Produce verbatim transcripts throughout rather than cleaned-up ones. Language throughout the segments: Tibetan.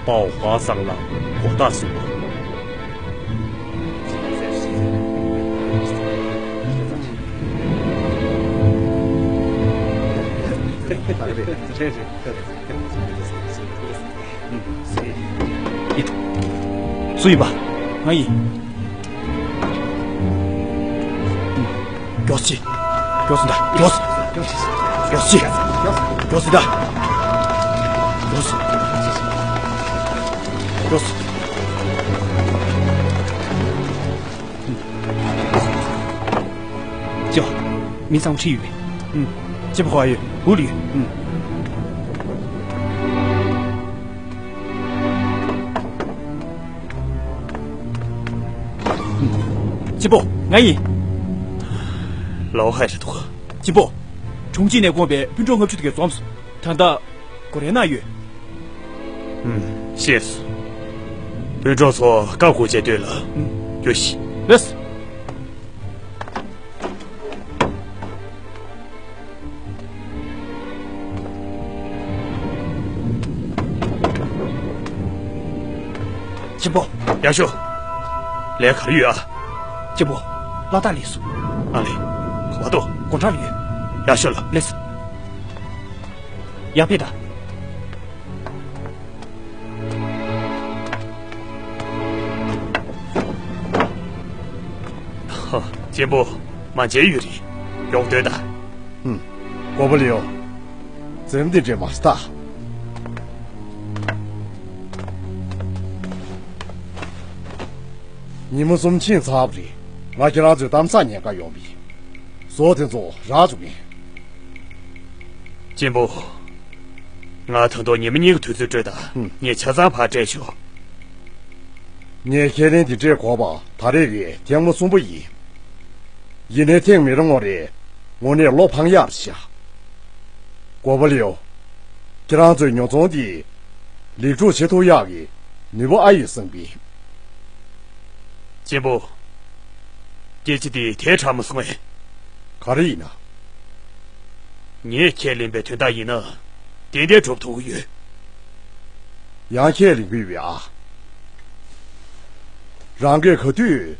དམའ་བ་ཧྭ་སང་ལ་གོ་བརྡ་སོང་བ། སུ་ཡིན་པ། ང་ཡིན། མགྱོགས་ཤིག་མགྱོགས་སུ་འདའ། མགྱོགས། མགྱོགས་ཤིག་མགྱོགས་སུ་འདའ། མགྱོགས། མགྱོགས། ཅོ། མི་ཚང་ཁྲིད་ཡོད་པས། ཅི་ཕོ་ཡོད། འུ་ལུ་ཡོད། གཅེན་པོ། ང་ཡིན། ལའོ་ཧའེ་རེད་འདུག་གཅེན་པོ། ཁྲུང་ཅིན་ནས་བསྐོངས་པའི་སྤུན་གྲོགས་ལྔ་བཅུ་དེ་གས་འཛོམས་སོང་། ད་ལྟ་གོ་རེ་ན་ཡོད། ཤེས་སོང་། སྤུན་གྲོགས་ཚོ་བཀའ་བསྒོ་བྱས་སྡོད་ལ། རྒྱུགས་ཤིག་ལགས། གཅེན་པོ། ཡག་ཤོས། ལས་ག་རེ་ཡོད་ཨ། གཅེན་པོ། ལ་དྭགས་ལས་སུ། ཨ་ལས། ག་པར་འདུག་སྒོ་འགྲམ་ལ་ཡོད། ཡག་ཤོས་ལ། ལགས་སོ། ཡར་ཕེབས་དང་། ཧ། གཅེན་པོ། མ་མཇལ་ཡུན་རིང་། མགྱོགས་སྡོད་དང་། ཧུམ། གོ་པ་ལེའོ། འཛེམ་དེ་འདྲས་མ་ལྟ། ཉིན་མོ་གསུམ་ཕྱིན་ཚར་བ་རེད། ང་ཁྱེད་རང་ཚོའི་གཏམ་བཟང་ཉན་ག་ཡོང་བས། ཟོག་དེ་ཚོ་རག་བཅུག་མེད། གཅེན་པོ། ང་ད་དུང་ཉི་མ་གཉིས་ཀྱི་དུས་ཚོད་སྤྲོད་དང་། ཧུམ། ངས་ཆ་ཚང་ཕར་སྤྲད་ཆོག་ངས་ཁས་ལེན་དེ་སྤྲད་དགོས་པ་ད་རེས་ཀྱི་ཐེངས་མ་གསུམ་པ་ཡིན། ཡིན་ནའི་ཐེངས་མི་རིང་བ་རེད། དངོས་གནས་བློ་ཕངས་ཡག་རེད་ཤག་གོ་པ་ལེའོ། ཁྱེད་རང་ཚོའི་ཉོ་ཚོང་དེ་ལེགས་གྲུབ་བྱེད་ཐུབ་ཡག་གི་ནུས་པ་ཨ་ཡོད་བསམ་གི། གཅེན་པོ། སྐད་ཆ་དེ་དེ་དྲག་མ་སོང་ངས། ག་རེ་ཡིན་ན། ངས་ཁས་ལེན་པའི་དོན་དག་ཡིན་ན། ཏན་ཏན་འགྲུབ་ཐུབ་ཀྱི་ཡོད། ཡང་ཁས་ལེན་གྱི་ཡོད་པས་ཨ། རང་གིས་ག་དུས་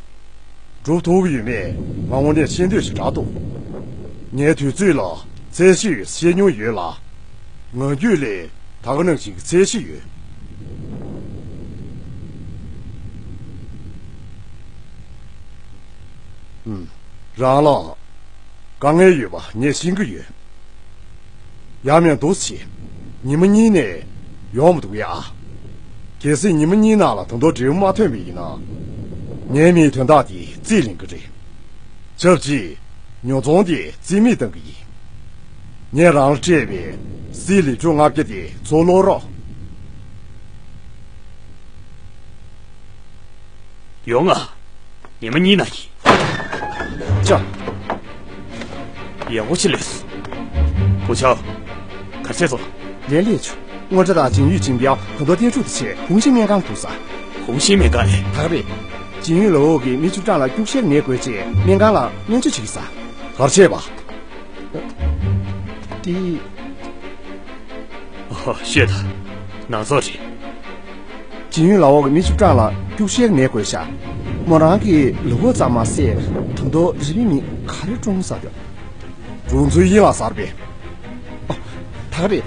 འགྲུབ་ཐུབ་ཀྱི་ཡོད་མེད་ང་དངོས་གནས་ཤེས་འདོད་ཞིག་དྲག་འདུག་ངས་དུས་ཚོད་ལ་ཚད་གཞི་ཡོད་བཤད་མྱོང་ཡོད་ལ། ངང་རྒྱུད་ལས་ད་ག་ནང་བཞིན་གྱི་ཚད་གཞི་ཡོད། ཨུམ། རང་ལ་དཀའ་ངལ་ཡོད་པ་ངས་ཤེས་ཀྱི་ཡོད། ཡང་མིན་འདུག་སེ་ཉི་མ་གཉིས་ནས་ཡོང་མི་འདུག་ཡ། གལ་སྲིད་ཉི་མ་གཉིས་ནང་ལ་ད་དུང་འབྲས་བུ་མ་ཐོན་པ་ཡིན་ན། ངའི་མིའི་དོན་དག་དེ་རྩིས་ལེན་གྱི་རེད། ཆབས་ཅིག་ཉོ་ཚོང་དེ་རྩིས་མེད་གཏང་གི་ཡིན། ངས་རང་ལ་སྤྲད་པའི་སིལ་ལི་ཁྲུ་ལྔ་བརྒྱ་དེ་ཚུར་སློག་རོགས། ཡོང་ང་། ཉི་མ་གཉིས་ནང་ཡིན། ཅོ། ཡག་པོ་ཅིག་ལས་སོང་། ཧུ་ཆའོ། ག་རེ་བྱས་སོང་། ལན་སླེབས་བྱུང་། དངུལ་ཁྲ་དང་ཅིན་ཡུས་ཅིན་པའོ་ད་དུང་གཏན་འཁྲུག་དེ་བྱས་ཧུང་ཤིན་སྨན་ཁང་དུ་ཟ། ཧུང་ཤིན་སྨན་ཁང་ཨེ། ད་ག་རེད། ཅིན་ཡུས་ལའོ་གིས་མི་བཅུ་གྲངས་ལ་སྐྱུག་བཤེར་ནད་འགོས་རྗེས་སྨན་ཁང་ལ་སྨན་བཅོས་བྱེད་ཀྱི་ཟ། ག་རེ་བྱས་པ། དེ། ཨོ། ཤོད་དང་། ནང་ཚོགས་རེད། ཅིན་ཡུས་ལའོ་གི་མི་བཅུ་གྲངས་ལ་སྐྱུག་བཤེར་ནད་འགོས་ཤག་མོ་རང་གི་ལུས་པོ་ཙམ་མ་ཟད་ད་དུང་རེ་བའི་མིག་ག་རེ་ཀྲུང་ཟེར་ཡོད། ཀྲུང་ཚུའུ་དབྱིན་ལགས་ཟེར་བས། ཨོ། ད་ག་རེད།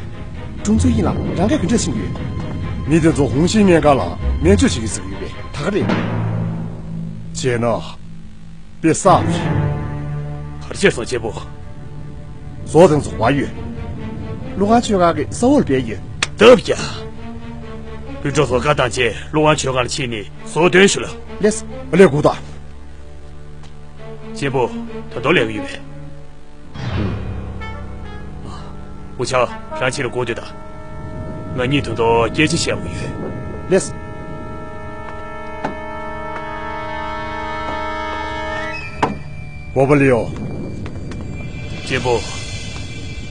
ཀྲུང་ཚུའུ་དབྱིན་ལགས་རང་སྐད་ག་འདྲ་ཤེས་ཀྱི་ཡོད། མི་དེ་ཚོ་ཧུང་ཤིན་སྨན་ཁང་ལ་སྨན་བཅོས་བྱེད་ཀྱི་ཟེར་གྱི་ཡོད་པས། ད་ག་རེད། བྱས་ན། དཔེ་བསགས་པ་རེད། ག་རེ་བྱས་སོང་གཅེན་པོ། ཟོག་དེ་ཚོ་ག་པར་ཡོད། ཀླུ་ཁང་ཆོས་སྒར་གྱི་ས་འོག་ལ་སྦས་ཡོད། སྟབས་ཡག་སྤུན་གྲོགས་ཚོ་བཀའ་བཏང་བྱས་ཀླུ་ཁང་ཆོས་སྒར་ལ་ཕྱིན་ནས་ཟོག་འདོན་ཞུ་ལ། ལགས་སོ། ཨ་ལས། སྒུག་དང་། གཅེན་པོ། ད་དུང་ལས་ཀ་ཡོད་པས། ཨུ་ཆ། རང་ཕྱི་ལ་སྒུག་སྡོད་དང་། ང་གཉིས་ད་དུང་སྐད་ཆ་བཤད་དགོས་ཡོད། ལགས་སོ། གོ་པ་ལེའོ། གཅེན་པོ།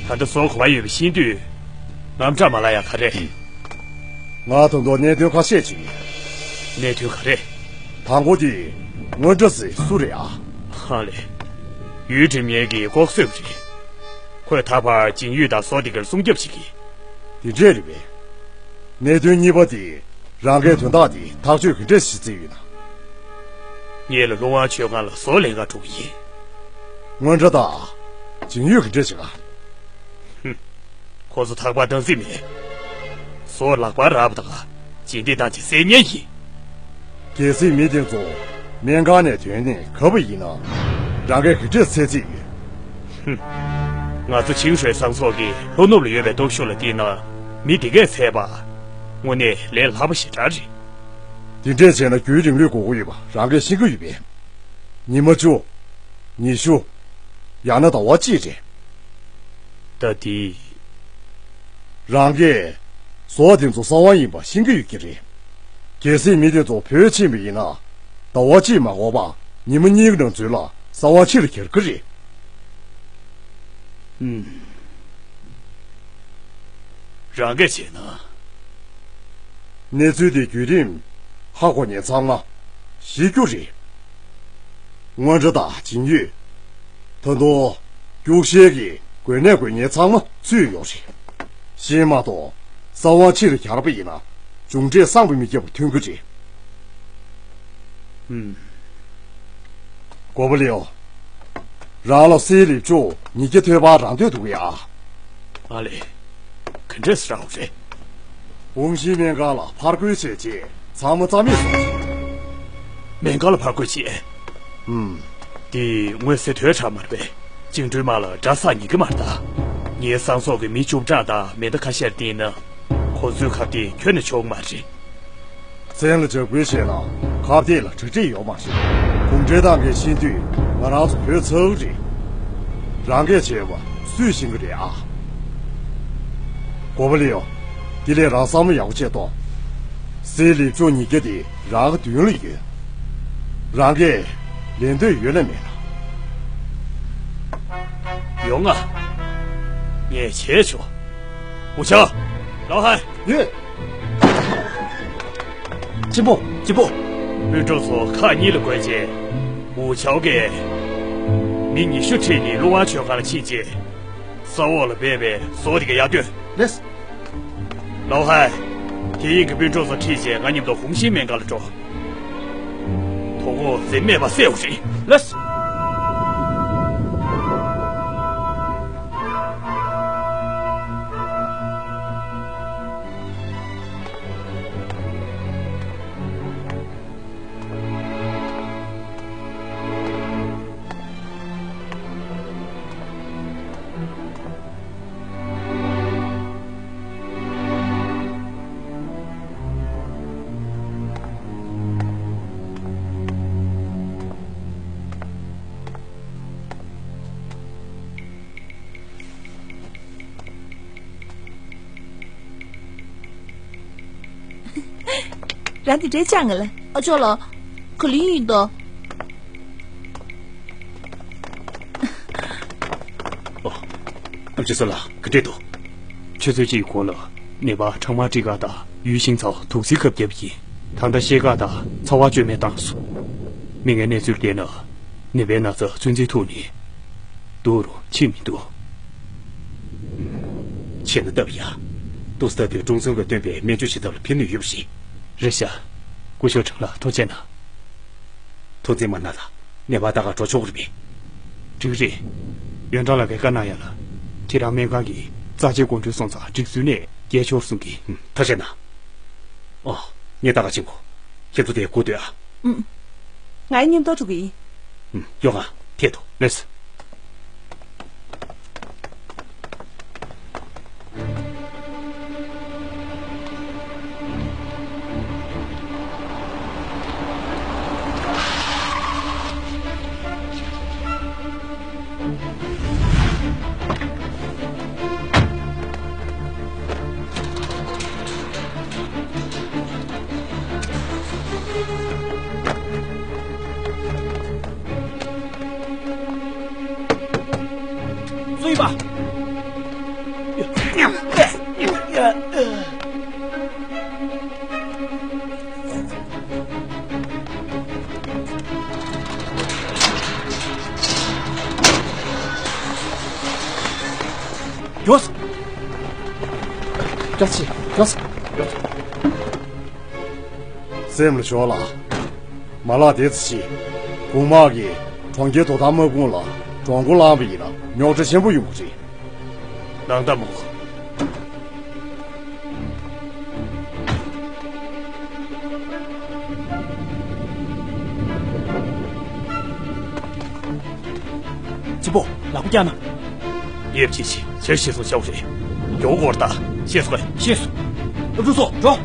ད་ལྟ་ཟོག་ག་པར་ཡོད་པ་ཤེས་དུས། དངངས་སྐྲག་མ་ལངས་ཡ་ག་རེ། ང་ད་དུང་གནད་དོན་ཁ་ཤས་ཅིག་ཡོད། གནད་དོན་ག་རེ། དང་པོ་དེ། དངུལ་ཁྲ་ཟེར་སུ་རེད་ཨ། ཧ་ལས། ཡུས་ཀྲིན་མེ་གི་ལྐོག་གསོད་པ་རེད། ཁོས་ད་བར་ཅིན་ཡུས་དང་ཟོག་དེ་གར་སྲུང་སྐྱོབ་བྱེད་ཀྱི། དེ་འདྲས་རེད་པས། གནད་དོན་གཉིས་པ་དེ། རང་གིས་དོན་དག་འདི་ཐག་གཅོད་ག་འདྲས་བྱེད་རྩིས་ཡོད་ན། ངེད་ལ་ཀླུ་དབང་ཆོས་སྒང་ལ་བཟོ་ལེན་ག་འགྲོ་གི་ཡིན། སྔོན་འགྲོ་དང་། ཇིང་ཡོད་ག་འདྲས་བྱེད་ག། ཧུམ། ཁོ་ཚོ་ཐག་པ་བཏང་རྩིས་མེད། བཟོ་ལག་པར་རག་པ་དང་། རྗེས་འདེད་བཏང་བྱས་བསད་ཉེན་ཡིན། གལ་སྲིད་མི་དེ་ཚོ་སྨན་ཁང་ནས་ཐོན་ནས་གབ་པ་ཡིན་ན། རང་གིས་ག་འདྲས་འཚོལ་རྩིས་ཡོད། ཧུམ། ང་ཚོ་ཆིང་ཧྲོས་ས་མཚོ་གི་ལྷོ་ནུབ་ལ་ཡོད་པའི་སྟོབས་ཤུགས་ལ་བལྟས་ན། མི་དེ་གས་འཚོལ་བ། དངོས་གནས་ལས་སླ་པོ་ཞེ་དྲག་རེད། དེ་འདྲས་བྱས་ན་རྒྱུན་རིང་ལོས་འགོར་གྱི་ཡོད་པ་རང་གིས་ཤེས་ཀྱི་ཡོད་པས། ཉི་མ་བཅུ། ཉི་ཤུ། ཡང་ན་ཟླ་བ་གཅིག་རེད། ད་དེ། རང་གིས་བཟོ་པ་དེ་ཚོ་གསང་བ་ཡིན་པ་ཤེས་ཀྱི་ཡོད་ཀྱི་རེད། གལ་སྲིད་མི་དེ་ཚོ་བོད་ཕྱིན་པ་ཡིན་ན། ཟླ་བ་གཅིག་མ་འགོར་བར་ཉི་མ་གཉིས་ཀྱི་ནང་ཚུད་ལ་གསང་བ་ཕྱིར་འཁྱེར་གྱི་རེད། ཨུམ། རང་གིས་བྱས་ན། གནས་ཚུལ་དེ་བརྒྱུད་རིམ་ཧ་གོ་མཁན་ཚང་མ་ཤེས་རྒྱུ་རེད། སྔོན་འགྲོ་དང་ཇིང་ཡོད། ད་དུང་སྐྱུག་བཤལ་གྱི་འགོས་ནད་འགོས་མཁན་ཚང་མ་ཚུད་ཡོད་རེད། ཤེས་མ་གཏོགས་གསང་བ་ཕྱིར་གྱར་པ་ཡིན་ན་མཇུག་འབྲས་བསམ་པ་མི་ཁྱབ་པ་ཐོན་གྱི་རེད། ཨུམ། གོ་པ་ལེའོ། རང་ལ་སེའི་ལེབ་ཅོ་ཉིས་བརྒྱ་ཐོལ་པ་རག་འདོད་འདུག་ཡ། ཨ་ལེ། ག་འདྲས་རག་རེད། ཧུང་ཤིང་སྨན་ཁང་ལ་ཕར་རྒོལ་བྱས་རྗེས་ཚང་མ་རྩ་མེད་སོང་། སྨན་ཁང་ལ་ཕར་རྒོལ་བྱས། ཨུམ། དེ་དངོས་གསལ་དོད་ཆགས་མ་རེད་པས། བཅིངས་འགྲོལ་དམག་ལ་གྲྭ་ས་ཉིད་ཀྱི་མ་རེད་ད། ངའི་སང་སོགས་ཀྱི་མི་བཅུ་གྲངས་དང་མེ་མདའ་ཁ་ཤས་བསྟན་ན། ཁོ་ཚོའི་ཁ་གཏད་ཁྱོན་ནས་ཆོག་གི་མ་རེད། མཚན་ལ་འཇབ་རྒོལ་བྱས་ན་ཁ་གཏད་ལ་གྲ་སྒྲིག་ཡོད་མ་རེད། གུང་ཁྲན་ཏང་གིས་ཤེས་དུས་ང་རང་ཚོ་བོད་ཚར་གི་རེད། རང་གིས་བྱས་པ་སུས་ཤེས་ཀྱི་རེད་ཨ། གོ་པ་ལེའོ། དེ་ལས་རང་བསམ་བློ་ཡག་པོ་བྱས་ཏོ། སེའི་ལེབ་ཅོ་ཉིས་བརྒྱ་དེ་རང་གི་མདུན་ལ་ཡོད། རང་གིས་ལེན་འདོད་ཡོད་ན་མེད་ན། ཡོང་ང་། ངས་བྱས་ཆོག་ཝུ་ཆའོ། ལའོ་ཧའེ། ཡོད། གཅེན་པོ། གཅེན་པོ། སྤུན་གྲོགས་ཚོ་ཁག་གཉིས་ལ་བགོས་རྗེས། ཝུ་ཆའོ་གིས་མི་ཉི་ཤུ་ཁྲིད་ནས་ཀླུ་དབང་ཆོས་ཁང་ལ་ཕྱིན་རྗེས། ས་འོག་ལ་སྦས་པའི་ཟོག་དེ་ག་ཡར་སྟོན། ལེས། ལའོ་ཧའེ། དེ་ཡིན་གྱི་སྤུན་གྲོགས་ཚོ་ཁྲིད་རྗེས་ང་མཉམ་དུ་ཧུང་ཤིང་སྨན་ཁང་ལ་འགྲོ། དོ་དགོང་འཛེམ་མེད་པ་བསད་དགོས་རེད། ལེས། རང་དེ་འདྲའི་ཅང་ང་ལ། ཨ་ཅོ་ལགས། ག་ལེ་ཡིན་ད། ཨོ། ཨམ་ཆི་སོ་ལགས་ག་འདྲས་འདུག་ཆུ་ཚོད་གཅིག་གོང་ལ་ནད་པ་ཁྲག་དམར་སྤྲི་དཀར་དང་ཡུལ་ཤིང་ཚའོ་དུག་རྫི་ཁབ་བརྒྱབ་ཀྱིས་ད་ལྟ་ཤེལ་དཀར་དང་ཚ་བ་བཅོས་མིན་བཏང་སོང་། མི་ངན་གནས་ཚུལ་བལྟས་ན། ནད་པའི་ན་ཚ་ཚོད་འཛིན་ཐུབ་ནི། འདུག་རུང་ཕྱིན་མི་འདུག་བྱས་ན་སྟབས་ཡག་ཏུ་སྟ་དུས་ཀྲུང་ཚང་གིས་སྟོན་པའི་སྨན་བཅོས་བྱེད་ཐབས་ལ་ཕན་ནུས་ཡོད་པ་རེད། རེད་ཤག་སྐུ་ཞབས་ཁྲང་ལགས་ཐུགས་རྗེ་གནང་། ཐུགས་རྗེ་མ་གནང་ལགས། ནད་པ་ད་ག་འགྲོ་ཆོག་གི་རེད་པས། འགྲིག་རེད། ཡོན་ཀྲང་ལགས་ཀྱིས་བཀའ་གནང་ཡ་ལ། ཁྱེད་རང་སྨན་ཁང་གི་རྩ་ཆེའི་སྒོ་འགྲོའི་སོང་ཙང་སྒྲིག་འཛུགས་ནས་སྐྱེལ་ཆོག་གསུང་གི། ཐུགས་རྗེ་གནང་། ཨོ། ངས་ད་ག་ཕྱིན་གོ། ཁྱེད་ཚོ་དེ་སྒུག་སྡོད་ཨ། ཨུམ། ང་ཡི་མཉམ་དུ་འགྲོ་གི་ཡིན། ཨུམ། ཡོང་ང་། ཐད་དོ། ལེས། སུ་ཡིན་པ། མགྱོགས། བཀྲ་ཤིས། མགྱོགས། མགྱོགས། སེམས་ལ་ཞོག་ལ། མ་ལག་དེ་ཚོ་ཞིག་གོང་དམག་གིས་གྲོང་ཁྱེར་དོ་དམ་དམག་དཔུང་ལ་གྲོང་མགོ་བསླངས་པ་ཡིན་ན་རྙོག་དྲ་ཆེན་པོ་ཡོང་གི་རེད། ནང་ལྟ་མོ། གཅིག་པོ་ལག་པ་བཀྱག་ན། ཡེབ་ཅི་ཞིག་ཆེ་ཤེས་སོང་ཤོག་རེད། མགྱོགས་སྐོར་ད་ཤེས་སོང་ངས། ཤེས་སོང་། སློབ་ཕྲུག་ཚོ་འགྲོ།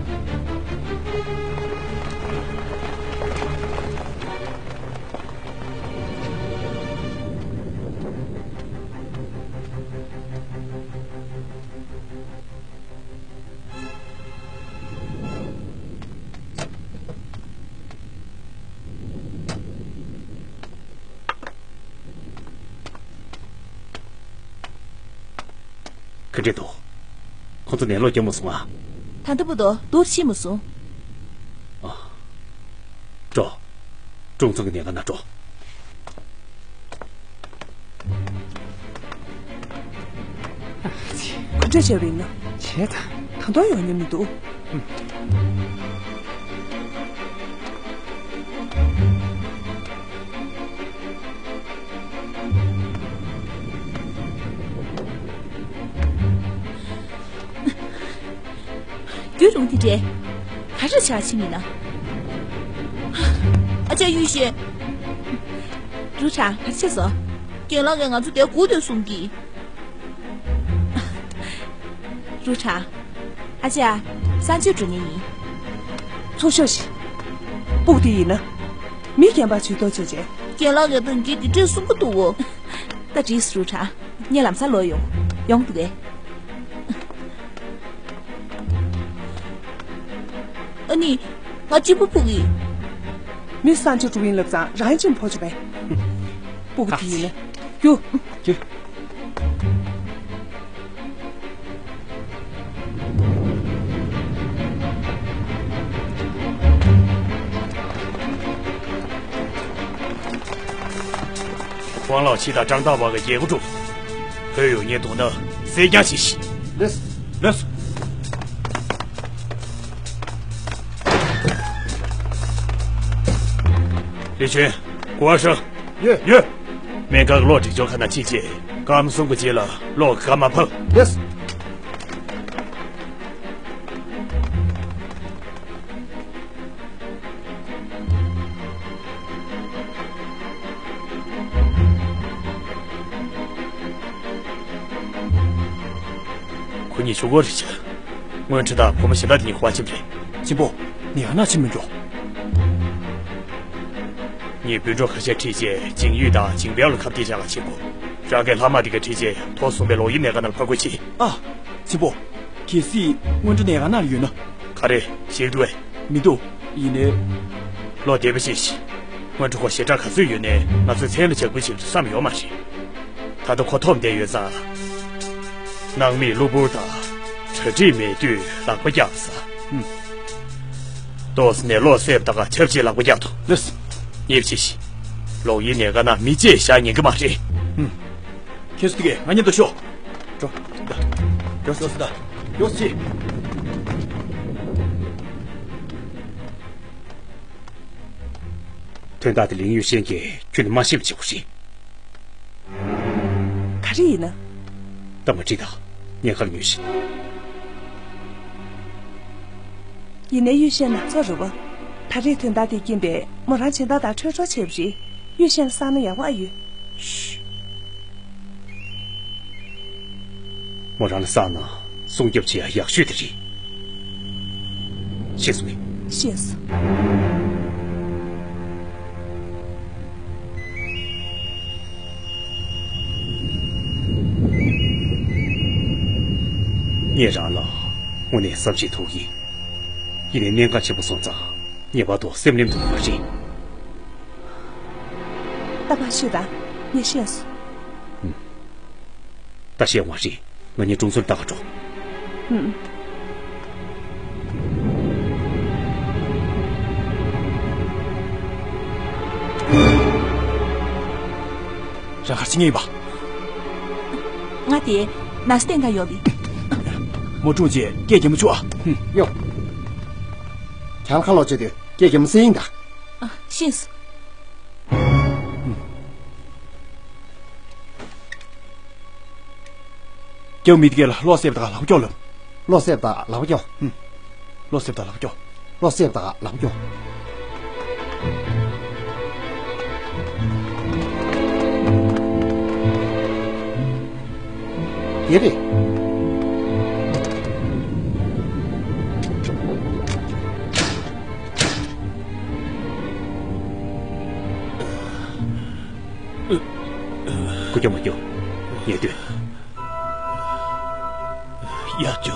ག་འདྲས་འདུག་ཁོ་ཚོ་ནད་ལོག་རྒྱབ་མ་སོང་ང་། ད་ལྟ་བར་དུ་འདུག་ཤེས་མ་སོང་། ཨ། འགྲོ། ཀྲུང་ཚང་གི་ཉེན་ཁ་ན་འགྲོ། ག་འདྲ་བྱས་པ་ཡིན་ན། བྱས་ད། ད་དུང་ཡོང་མྱོང་མི་འདུག་རྒྱུ་རུང་དེ་འདྲས། ག་རེ་བྱ་ཕྱིན་ཡིན་ན། ཨ་ཅག་ཡུས་ཤིན། རུ་ཁྲ་ག་རེ་བྱས་སོང་། རྒན་ལགས་ཀྱིས་ང་ཚོ་འདིར་སྒུག་སྡོད་གསུང་གི། རུ་ཁྲ། ཨ་ཅག་སང་ཆོས་འགྲོ་མཁན་ཡིན། ཚུར་ཤོག་ཤིག་སྤུ་གུ་དེ་ཡིན་ན། མི་རྒན་པ་ཇུས་གཏོགས་བྱས་རྗེས། རྒན་ལགས་ཀྱིས་ད་གིན་འདི་འདྲས་གསུང་གི་འདུག་གོ། ད་འགྲིགས་སོང་རུ་ཁྲ། ངས་ལམ་སང་ལོག་ཡོང་། ཡོང་འདུག་གས། ཨ་ནི། ང་གཅིག་པུ་ཕུག་གི། མི་སང་ཆོས་འགྲོ་ཡིན་ལབ་ཙང་རང་གཅིག་ཕོག་ཆོག་པས། སྤུ་གུ་དེ་ཡིན་ན། རྒྱུགས། རྒྱུགས། ཝང་ལའོ་ཆི་དང་ཀྲང་ཏང་ཝང་གི་རྒྱལ་སྒོ་དཀྲུགས། བོད་ཡོང་མཁན་འདུག་ན་གསེར་རྐྱང་ཞིག་ཤི། ལགས། ལགས། ལི་ཆུན། གོ་བ་ཧྲ། ཡོད། ཡོད། སྨན་ཁང་གི་གློག་སྒྲིག་སྦྱོར་ཁང་ནང་ཕྱིན་རྗེས་སྐར་མ་གསུམ་གྱི་རྗེས་ལ་གློག་གི་སྐར་མ་ཕབ། ལགས། ཁོ་གཉིས་ཆུ་འགོར་རེད་བྱ། སྔོན་ཁྲི་དང་བུ་མོ་གཞན་དག་དེ་གཉིས་ཁོ་པ་ཆེན་པོ་རེད། གཅེན་པོ། ངས་ཨ་ན་ཕྱིན་མི་འགྲོ། ངས་འབུད་འགྲོ་ཁ་ཤས་ཁྲིད་རྗེས་ཅིང་ཡུས་དང་ཅིང་པའོ་ལ་ཁ་གཏད་བྱ་ག་ཕྱིན་དགོས། རང་གི་ལྷག་མ་དེ་ག་ཁྲིད་རྗེས་ཐོག་གསུམ་པའི་ལོག་གཡེམ་གནས་ཁང་ནང་ལ་ཕར་རྒོལ་བྱེད། ཨ། གཅེན་པོ། གལ་སྲིད་སྔོན་འགྲོ་གནས་ཁང་ནང་ལ་ཡོད་ན། ག་རེ་ཞིག་འདུག་གས། མི་འདུག་ཡིན་ནའི། བློ་བདེ་པོ་བྱེད་ཤིག་སྔོན་འགྲོ་ཁོ་ཞེ་དྲག་ག་ཚོད་ཡོད་ནའི་ང་ཚོའི་མཚན་ལ་ལྗགས་འབུལ་བྱེད་རྒྱུ་བསམ་ཡོད་མ་རེད། ད་ལྟ་ཁོ་འཐོམས་བསྡད་ཡོད་ཙང་། ནང་མིས་གློ་བུར་དང་གྲ་སྒྲིག་མེད་དུས་ལག་པ་བཀྱག་ས། ཧུམ། ཏོག་ཙམ་ནས་བློ་གསལ་བ་དང་ཆབས་ཅིག་ལག་པ་བཀྱག་ཐུབ། ལགས། ཉེས་པ་ཆེ་ཞིག་ལོག་གཡེམ་གནས་ཁང་ནང་མི་གཅིག་བཞག་ཉན་གི་མ་རེད། ཧུམ། ཁྱེད་ཚོ་དེ་གས་ང་མཉམ་དུ་ཤོག་འགྲོ། འགྲོ་སོང་ད། ཡོ་སི། དོན་དག་དེ་ལིང་ཡུས་ཤན་གྱིས་ཁྱོན་ནས་མ་ཤེས་པ་བྱེད་དགོས་རེད། ག་རེ་ཡིན་ན། ད་མ་འགྲིག་ད། ཉེན་ཁར་ཉོན་ཞིག་ཡིན་ནའི་ཡུས་ཤན་ནག་ཚོགས་རེད་བ། ད་རེས་དོན་དག་དེ་རྐྱེན་པས་མོ་རང་གཞན་དག་དང་འཕྲོད་གྲོགས་བྱས་པ་རེད། ཡུས་ཤན་ལ་བསགས་ན་ཡག་པོ་ཨ་ཡོད། ཤུ། མོ་རང་ལ་བསགས་ན་སྲུང་སྐྱོབ་བྱེད་ཡ་ཡག་ཤོས་དེ་རེད། ཤེས་སོང་ངས། ཤེས་སོང་། ངས་རང་ལ་དངོས་གནས་བསམ་ཤེས་ཐུབ་ཡིན། ཡིན་ནའི་གནད་འགག་ཆེན་པོ་སོང་ཙང་ངེས་པར་དུ་སེམས་གླེན་ཐུབ་དགོས་པ་རེད། ད་ཕར་ཤོད་དང་། ངས་ཤེས་སོང་། ད་ཤེས་ཡོང་བ་རེད། ང་གཉིས་ཀྲུང་ཚོར་ལྟ་ག་འགྲོ། ཨུམ། རང་གར་ཕྱིན་ངེས་ཡིན་པ། ང་དེ་ནས་སྟེང་ད་ཡོད་པའི། མོ་ཀྲུང་ཅེ་སྐད་རྒྱག་མ་བཅུག་ཨ། ཧུམ། ཡོ། གྱང་ཁ་ལོག་བྱས་ཏེ། ཁྱེད་ཀྱིས་མི་ཤེས་ཡིན་ད། ཨ། ཤེས་སོང་། སྐྱབས་མི་དགེ་ལ་བློ་གསལ་དང་ལག་པ་སྐྱོར་ལབ། བློ་གསལ་དང་ལག་པ་སྐྱོར། ཨུམ། བློ་གསལ་དང་ལག་པ་སྐྱོར། བློ་གསལ་དང་ལག་པ་སྐྱོར། དེ་རེད། སྐུ་སྐྱོ་མ་སྐྱོ། ངས་ལྟོས། ཡ་ཅོ།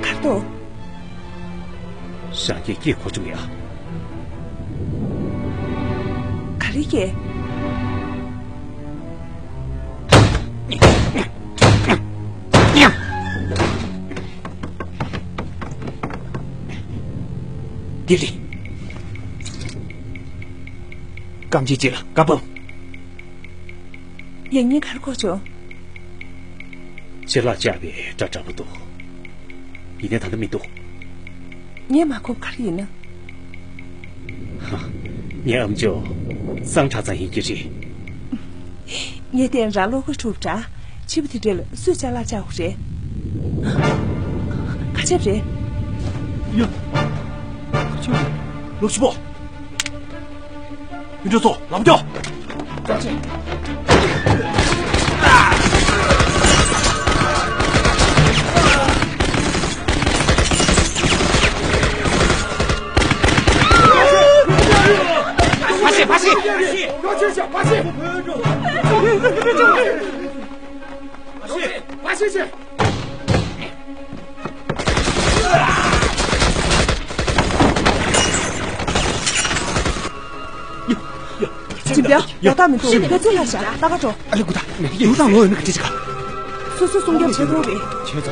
གར་དོ། ཞང་གིས་སྐད་གོ་བྱུང་ཡ། ག་རེ་སྐད། འདི་རེད། རྐང་རྗེས་གཅིག་ལ་བཀའ་འབུམ། ཡང་སྙིང་གར་གོ་བྱུང་། ཕྱི་ལ་བཅག་པའི་སྒྲ་འདྲ་པོ་འདུག་ཡིན་ནའི་ད་ལྟ་མི་འདུག་ངས་མ་གོ་ག་རེ་ཡིན་ན། ཧ། ངའི་ཨམ་ཅོག་སང་ཁྲ་ཚང་ཡིན་གྱི་རེད། ངས་བལྟས་ར་ལོ་གོ་གྲུབ་འདྲ། ཕྱི་པོ་དེ་འདྲ་ལ་སུས་ཅ་ལག་བཅག་དགོས་རེད། ག་ཆབ་རེད། ཡ། ག་ཆབ་རེད། ལོག་ཤི་པོ། ཡུལ་གྲུ་ཚོ་ལམ་རྒྱོ། ཕ་སི་ཕ་སི། ཕ་སི་ཕ་སི། ཡ། ཡ། ཡ། ཡ། ཡ། ཡ། ད་མི་འདུག་ཡ། ཕལ་ཆེར་ལྷག་བཞག་ད་ག་འགྲོ། ཨ་ལེ་ཀུ་ད་མེ་ཡ། དུག་དང་ལོ་ཡོད་ན་ག་འདྲ་བྱེད་ག་སོ་སོ་སྲུང་སྐྱོབ་བྱེད་དགོས་རེད། བྱས་ཙང་།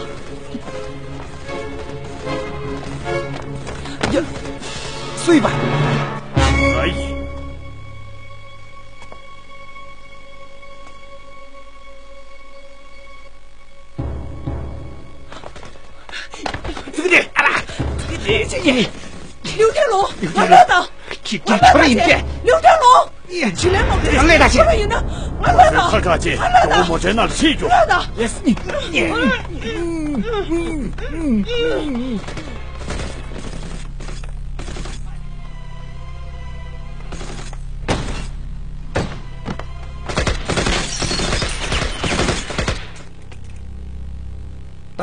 ཡ། སུ་ཡིན་པ། ཨ་ཡི། ཙི་གི་ཏེ། ཨ་ལ། ཙི་གི་ཏེ་ཅི་ཡིན། ལིའུ་ཀྲེང་ལུང་། ང་ལོས་དང་། ཁྱི་ཁྱི་ཁྱོད་ར་ཡིན་ཏེ། ལིའུ་ཀྲེང་ལུང་། ཡ། ཅི་ལས་མང་པོ་ཡང་ལས་ད་ཅི། ཁྱོད་ར་ཡིན་ན་ང་ལོས་དང་། ཁ་ཁ་ཅེ། ང་ལོས་དང་། མོ་ཅེ་ན་ལ་ཤི་རྒྱུ། ལོས་དང་། ཡེ་སི། ད་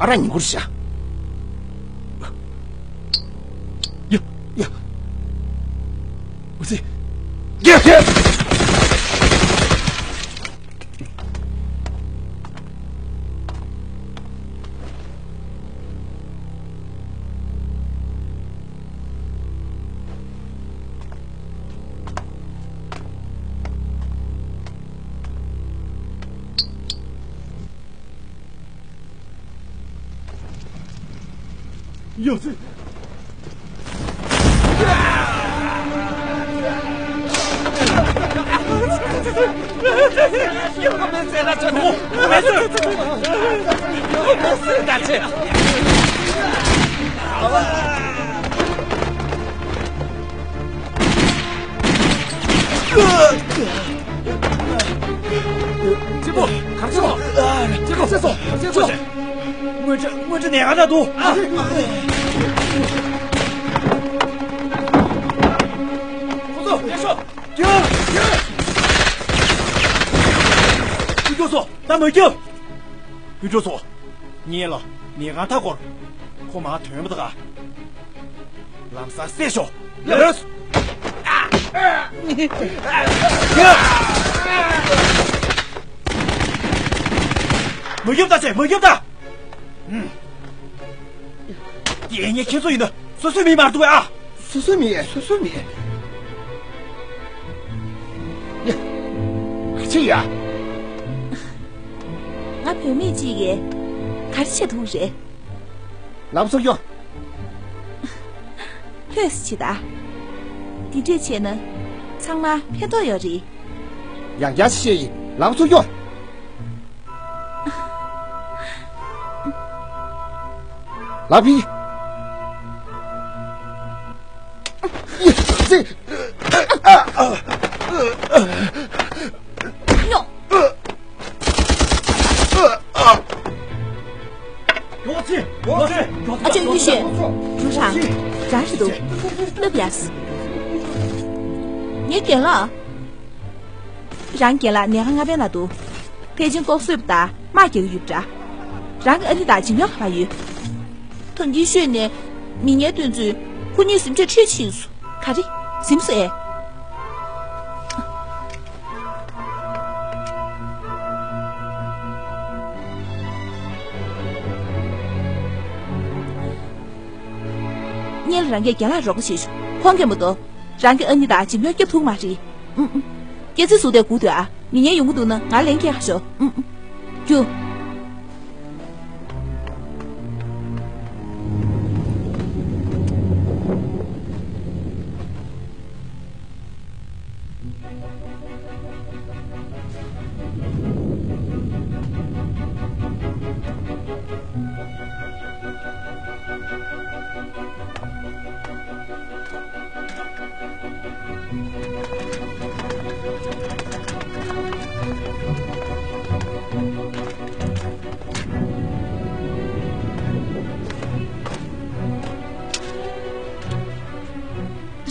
ཨ་ར་ཉིང་ཁུར་ཤ། ཡ། ཡ། འུ་ཚེ། ཡ། ཡ། ཡོད་ཚེ། གཅེན་པོ། གར་ཕྱིན་སོང་། གཅེན་པོ། གར་ཕྱིན་སོང་། གཅེན་པོ། དངོས་འབྲེལ་དངོས་འབྲེལ་ནད་ཁང་ནང་འདུག་ཨ། ཁོ་ཚོ་ཡར་ཤོག་རྒྱུགས། རྒྱུགས། ཡུལ་གྲུ་ཚོ། ད་མ་རྒྱུགས། ཡུལ་གྲུ་ཚོ། ངས་ལ་ནས་གང་ཐག་སྐོར། ཁོ་མ་ཐོན་པ་དགའ། ལམ་སང་བསད་ཤོག་ལགས། མ་རྒྱུགས་ད་ཅེ། མ་རྒྱུགས་ད། ཡེ། ངས་ཁྱེད་ཚོ་ཡིན་ན་སོ་སོའི་མི་མར་འདུག་ཨ། སོ་སོའི་མི། སོ་སོའི་མི། ཡ། ཨ་ཅེ་ཡ། ང་བུད་མེད་ཅིག་གིས་ག་རེ་བྱེད་ཐུབ་རེད། ལམ་སང་ཡོང་། ལྷོད་ཟེར་བྱེད་ད། དེ་འདྲས་བྱས་ན་ཚང་མ་ཕན་ཐོགས་ཡོད་རེད། ཡང་བསྐྱར་ཞིག་བཤད་ཡིན། ལམ་ཚུར་སྐྱོར། ལག་ཕྱིས། ཨ་ཅག་ཡེ་ཤེས། རང་རང་རེད་འདུག་སླེབས་ཡ། ངའི་རྒན་ལགས། རང་རྒན་ལགས་ཉལ་ཁང་ལྔ་པའི་ནང་འདུག་ཕལ་ཆེར་ལྐོག་གསོད་པ་དང་དམག་རྒྱག་གི་ཡོད་པ་འདྲ། རང་གི་ཨ་ནེ་དང་འཇིམ་གཡོག་ག་པར་ཡོད། ཐང་གིན་ཤོད་ནས་མི་ངན་དེ་ཚོས་ཁོ་གཉིས་གཟིམ་ཆས་ཁྲིད་ཕྱིན་སོང་། ག་རེ། གཟིམ་སོང་ཨེ། སྔོན་ལ་རང་གིས་རྒན་ལགས་རོགས་པ་བྱེད་ཤོག་ཁོང་གིས་མ་གཏོགས། རང་གི་ཨ་ནེ་དང་འཇིམ་གཡོག་སྐྱོབ་ཐུབ་མ་རེད། ཨུམ་ཨུམ། སྐྱེ་ཚེ་ཟུར་དེ་སྒུག་སྡོད་ཨ། མི་ངན་ཡོང་གི་འདུག་ན་ང་ལན་སྐྱེལ་ཤོག་ཨུམ་ཨུམ། རྒྱུགས།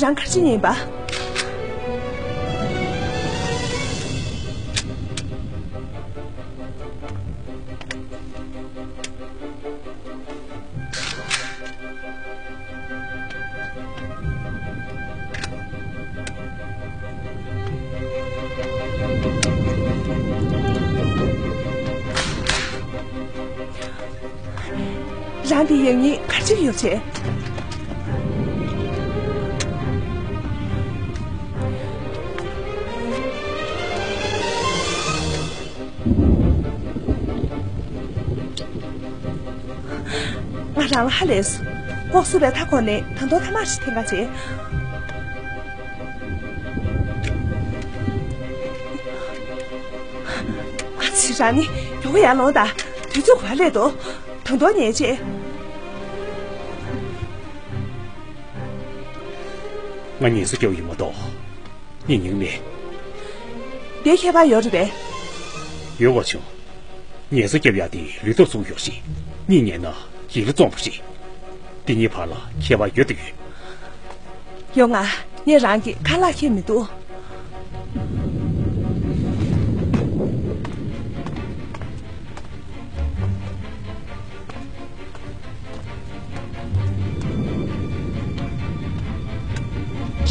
རང་ག་རེ་བྱེད་མཁན་ཡིན་པ། རང་འདི་ཡག་ཉེས་ག་རེ་བྱེད་ཀྱི་ཡོད་བྱས། ང་རང་ལ་ཧ་ལས་སོང་། ལྐོག་གསོད་པའི་མཐའ་འཁོར་ནས་ད་དུང་ཐ་མག་ཞིག་འཐེན་ག་བྱས། ཨ་ཙི། རང་ནི་མགྱོགས་པོ་ཡར་ལོངས་དང་། དུས་ཚོད་འགོར་སླེབས་འདུག་ད་དུང་ཉལ་བྱས། ང་ཉལ་ས་སྐྱོ་ཡིན་མ་གཏོགས་གཉིད་ཉལ་མེད། དེ་ཁྱད་པར་ཡོད་རེད་པས། ཡོད་པ་བྱུང་། ཉལ་ས་བརྒྱབ་ཡག་དེ་ལུས་སྟོབས་གསོ་ཡག་ཞིག་གཉིད་ཉལ་ན་ཡིད་ལ་བཙོངས་པ་རེད། དེ་གཉིས་བར་ལ་ཁྱད་པར་ཡོད་དུ་ཡོད། ཡོང་ང་། ངས་རང་གི་ཁ་ལག་ཁྱེར་མི་འདུག་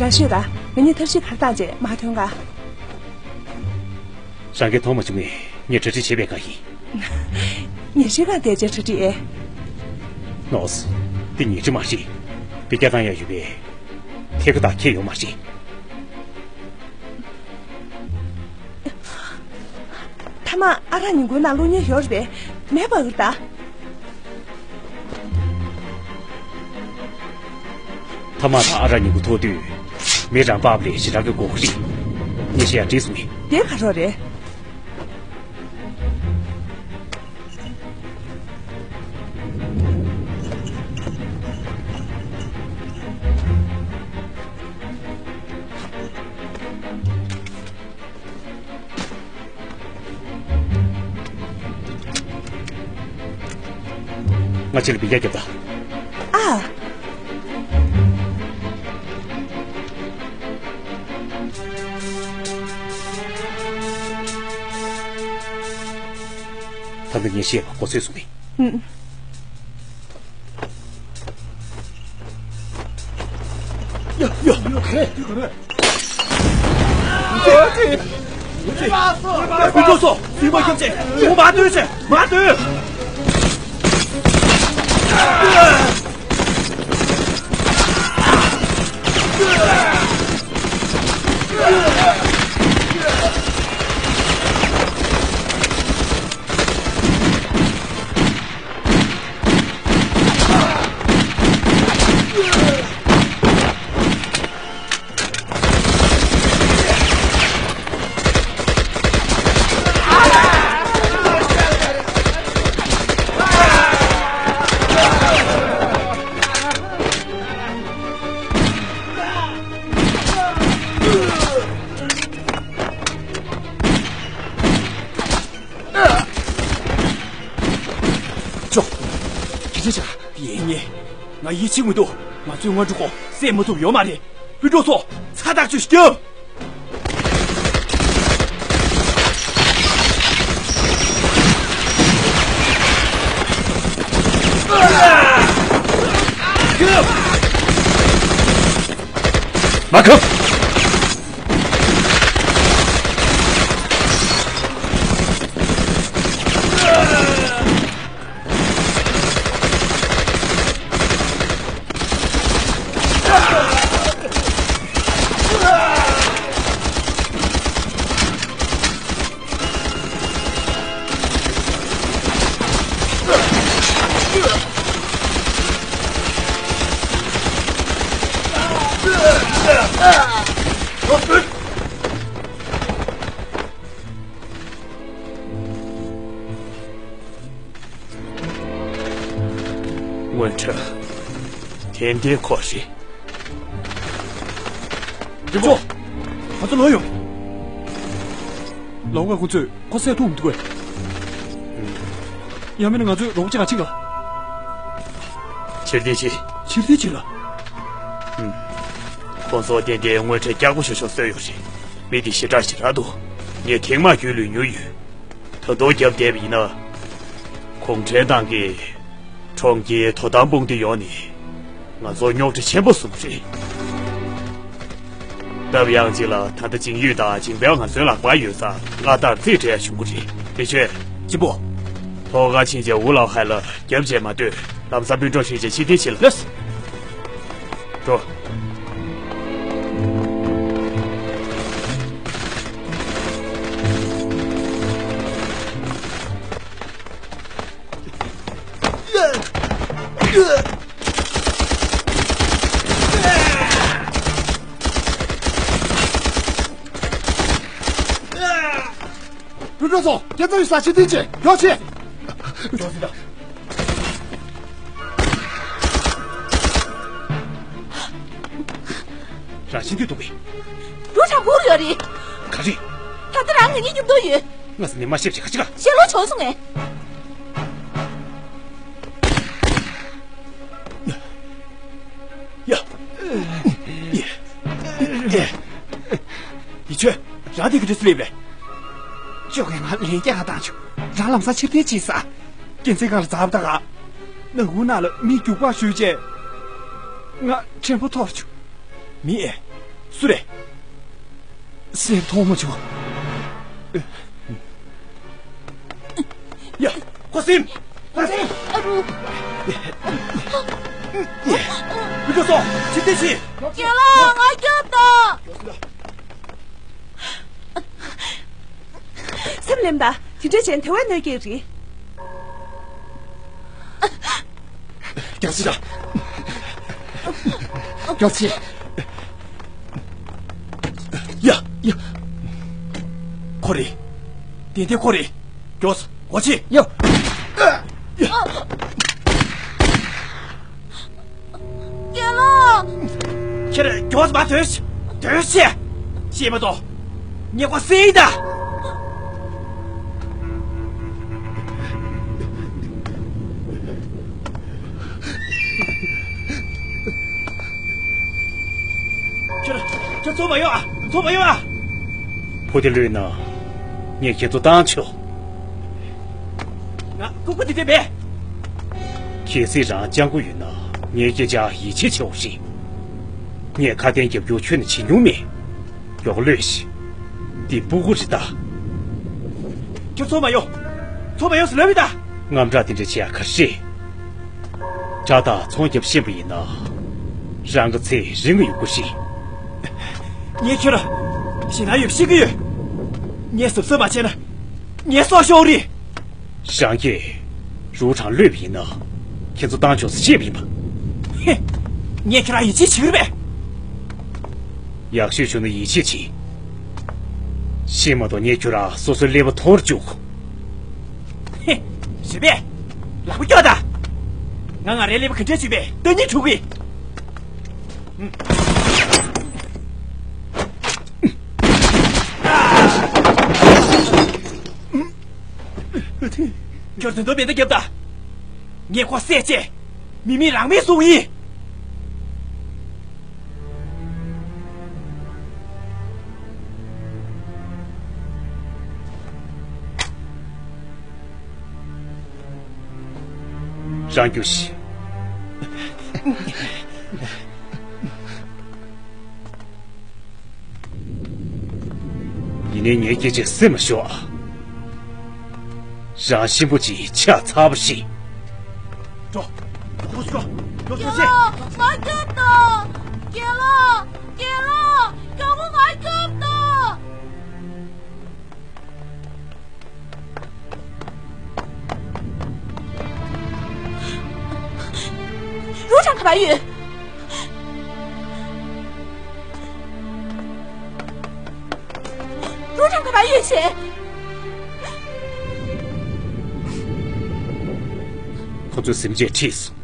རང་ཤོད་ད། ང་གཉིས་ཐབས་ཤེས་ག་རེ་བཏང་བྱས་མར་ཐོན་ག། རང་གིས་མཐོང་མ་བྱུང་ངས་ངས་གྲ་སྒྲིག་བྱས་པའི་སྒང་ཡིན། ཉལ་ཁྲིའི་སྒང་བསྡད་བྱས་གྲ་སྒྲིག་ཨེ། ནོགས། འདི་ཉལ་ཁྲི་མ་རེད། དཔེ་སྐྱེལ་བཏང་ཡག་ཡོད་པས། ཐད་ཀར་ད་ཁྱེར་ཡོང་མ་རེད། ཐ་མག་ཨ་རག་ཉིན་གུང་ནང་བླུག་མཁན་ཡོད་རེད་པས། མེད་པ་འུར་ད། ཐ་མག་དང་ཨ་རག་ཉིན་གུང་ཐོག་དུས། མི་རང་པགས་པ་ལས་ཞེ་དྲག་གི་དགོས་ཀྱི་རེད། ངས་བཤད་ཡག་འགྲིག་སོང་ངས། དེ་ག་རེ་རེད། ང་ཕྱི་ལ་འབུད་རྒྱག་རྒྱབ་ད། ཨ། ད་ལྟ་ངས་བཤད་པ་གོ་ཚོད་སོང་ངས། ཨུམ། ཡ་ཡ། ག་རེ་ག་རེ། མི་འགྲོ་སོ། མི་མ་ཁྱབ་ཅེས། མ་སྡོད་ཅེས། མ་སྡོད། ཡིན་ངེས། ང་ཡིད་ཆེས་མི་འདུག་ང་ཚོའི་སྔོན་འགྲོ་ཁོ་བསད་མ་ཐུབ་ཡོད་མ་རེད། སྤུན་གྲོགས་ཚོ། ཚ་ཐག་ཆོད་རྒྱབ། མ་ཁབ། སྔོན་འགྲོ། ཏན་ཏན་ཁོ་རེད། རྒྱལ་པོ། ང་ཚོ་ལོག་ཡོང་། ལོག་པ་ཁོ་ཚོས་ཁོ་བསད་ཐུབ་མི་འདུག་གས། ཡང་མིན་ན་ང་ཚོས་རོགས་པ་ཅིག་ག་ཕྱིན་ག་ཕྱིར་འཐེན་བྱེད། ཕྱིར་འཐེན་བྱེད་ལ། ཁོང་ཚོ་ཏན་ཏན་དངོས་འབྲེལ་རྒྱག་པོ་ཞོ་ཞོ་བཟོས་ཡོད་རེད། མི་དེ་ཞེ་དྲག་ཞེ་དྲག་འདུག་ངས་ཐེངས་མང་རྒྱུས་ལོན་མྱོང་ཡོད། ད་དུང་རྒྱབ་བསྡད་པ་ཡིན་ན། གུང་ཁྲན་ཏང་གིས་གྲོང་ཁྱེར་དོ་དམ་དཔུང་སྡེ་ཡོང་ནས་ང་ཚོར་རྙོག་དྲ་ཆེན་པོ་བཟོ་གི་རེད། སྟབས་ཡག་ཅིག་ལ་ད་ལྟ་ཅིང་ཡུས་དང་ཅིང་པེའོ་ང་ཚོའི་ལག་པར་ཡོད་ཙང་སྔར་ལྟར་རྩིས་སྤྲད་ཡ་བྱུང་གི་རེད། དེ་ཆོས། གཅིག་པོ། ཐོག་ཁར་ཕྱིན་བྱས་ཝུ་ལའོ་ཧའེ་ལ་རྒྱབ་བྱས་མ་སྡོད། ལམ་སང་སྤུན་གྲོགས་ཁྲིད་བྱས་ཕྱིར་འཐེན་བྱེད་ལ། ལགས། འགྲོ། སྤུན་གྲོགས་ཚོ། ཁྱེད་ཚོ་ཡི་ས་ཕྱིར་འཐེན་བྱེད། མགྱོགས་བྱེད། མགྱོགས་སེ་ད། རང་ཤི་འདུག་འདུག་པས། འགྲོ་དྲག་པོ་ཡོད་རེད། ག་རེ། ད་ལྟ་རང་ང་གཉིས་མཉམ་དུ་ཡོད། ང་ས་ནས་མ་ཤེས་བྱེད་ག་ཅི་ག་ཤེས་ལོ་བྱུང་སོང་ངས། ཡ། ཡ། ཡ། ཡི་ཆོས། རང་དེ་ག་འདྲ་སེ་སླེབས་རེད། ཅོ་གས་ང་ལན་རྒྱག་ག་བཏང་བྱུང་། རང་ལམ་སང་ཕྱིར་འཐེན་བྱས་ས། རྒྱལ་མཚན་སྒང་ལ་འཛེགས་པ་དང་། ནག་ཁུང་ནང་ལ་མི་རྒྱུག་པར་གཞུས་བྱས། ང་ཕྲན་བུ་འཐོར་བྱུང་། མི་ཨེ། སུ་རེད། སེམས་མཐོང་མ་བྱུང་། ཡ། ཁོ་སེམས། ཁོ་སེམས། ཨ་རུ། ཡ། བུ་ཆུང་སོང་། ཕྱིར་འཐེན་བྱེད། རྒན་ལགས་ང་སྐྱོབ་དང་། སེམས་ལེམ་ད། དེ་འདྲ་བྱས་དེ་བས་གནོད་སྐྱེལ་རེད། རྒྱགས་ཤིག་ད། རྒྱགས་ཤིག་ཡ། ཡ། ཁོ་རེད། དེ་དེ་ཁོ་རེད། མགྱོགས་སེ་འོ་ཆི། ཡ། ཡ། རྒན་ལགས། ཁྱེད་མགྱོགས་སེ་མ་སྡོད་ཤིག་སྡོད་ཤིག་ཤེས་མ་གཏོགས། ངས་ཁོ་བསད་ཡིན་ད། ཁྱོད། ཁྱོད་ཚུར་མ་ཡོང་ཨ། ཚུར་མ་ཡོང་ཨ། ཕུ་དེ་ལུས་ན། ངས་ཁྱེད་ཚོ་བཏང་ཆོག་ང་ལྐུགས་པ་དེ་འདྲ་མེད། གལ་སྲིད་རང་སྤྱང་པོ་ཡོད་ན་ངའི་སྐད་ཆར་ཡིད་ཆེས་བྱེད་འོ་ཞིག་ངས་ཁ་དན་རྒྱབ་སྐྱོར་ཁྱོན་ནས་བྱེད་མྱོང་མེད། མགྱོགས་ལོས་ཤིག་འདི་སྤུ་གུ་རེད་ད། ཁྱོད་ཚུར་མ་ཡོང་། ཚུར་མ་ཡོང་ཟེར་ལབ་ཡོད་ད། དངངས་སྐྲག་དེ་འདྲ་བྱེད་ཡ་ག་རེ་རེད། དགྲ་དང་ཚོང་རྒྱབ་ཤེས་པ་ཡིན་ན། རང་གི་ཚེ་རིང་ངུ་ཡོང་གི་རེད། ངས་ཁྱོད་ལ་ཞེད་སྣང་ཡོད་པ་ཤེས་ཀྱི་ཡོད། ངས་གཟབ་གཟབ་མ་བྱས་ན་ངའི་སྲོག་ཤོར་རེད། རང་གིས་རུ་དྲང་གློད་པ་ཡིན་ན་ཁྱེད་ཚོ་བཏང་ཆོག་ཟེར་བཤད་པ་ཡིན་པ། ཧེ། ངས་ཁྱོད་རང་ཡིད་ཆེས་བྱེད་ཀྱི་རེད་པས། ཡག་ཤོས་བྱུང་ན་ཡིད་ཆེས་བྱེད། ཤེས་མ་གཏོགས་ངས་ཁྱོད་རང་སོ་སོའི་ཀླད་པ་འཐོར་བཅུག་ཧེ། རེད་པས། ལག་པ་སྐྱོར་དང་། ང་ང་རའི་ཀླད་པ་ག་འདྲས་བྱུས་པས་ལྟ་སྙིང་བྲོ་གི། ཁྱོད་དོན་དུ་མེ་མདའ་བརྒྱབ་དང་། ངས་ཁོ་བསད་ཅེས། མི་མེད་རང་མེད་སོང་ཡིན། རང་རྒྱུགས་ཤིག་ཡིན་ནའི་ངའི་སྐད་ཆ་སེམས་ལ་ཞོག་ཨ། རང་གཤིན་པོ་ཅིག་ཆགས་ཚར་བ་ཞིག་འགྲོ། འགྲོ་ཤོག་འགྲོ་ཤོག་རྒན་ལགས། ང་སྐྱོབ་དང་། རྒན་ལགས། རྒན་ལགས། རྒྱལ་པོ་ང་སྐྱོབ་དང་། རུ་ཁྲང་ག་པར་ཡོད། རུ་ཁྲང་ག་པར་ཡོད་བྱས། ཁོ་ཚོས་གཟིམ་ཆས་ཁྲིད་སོང་།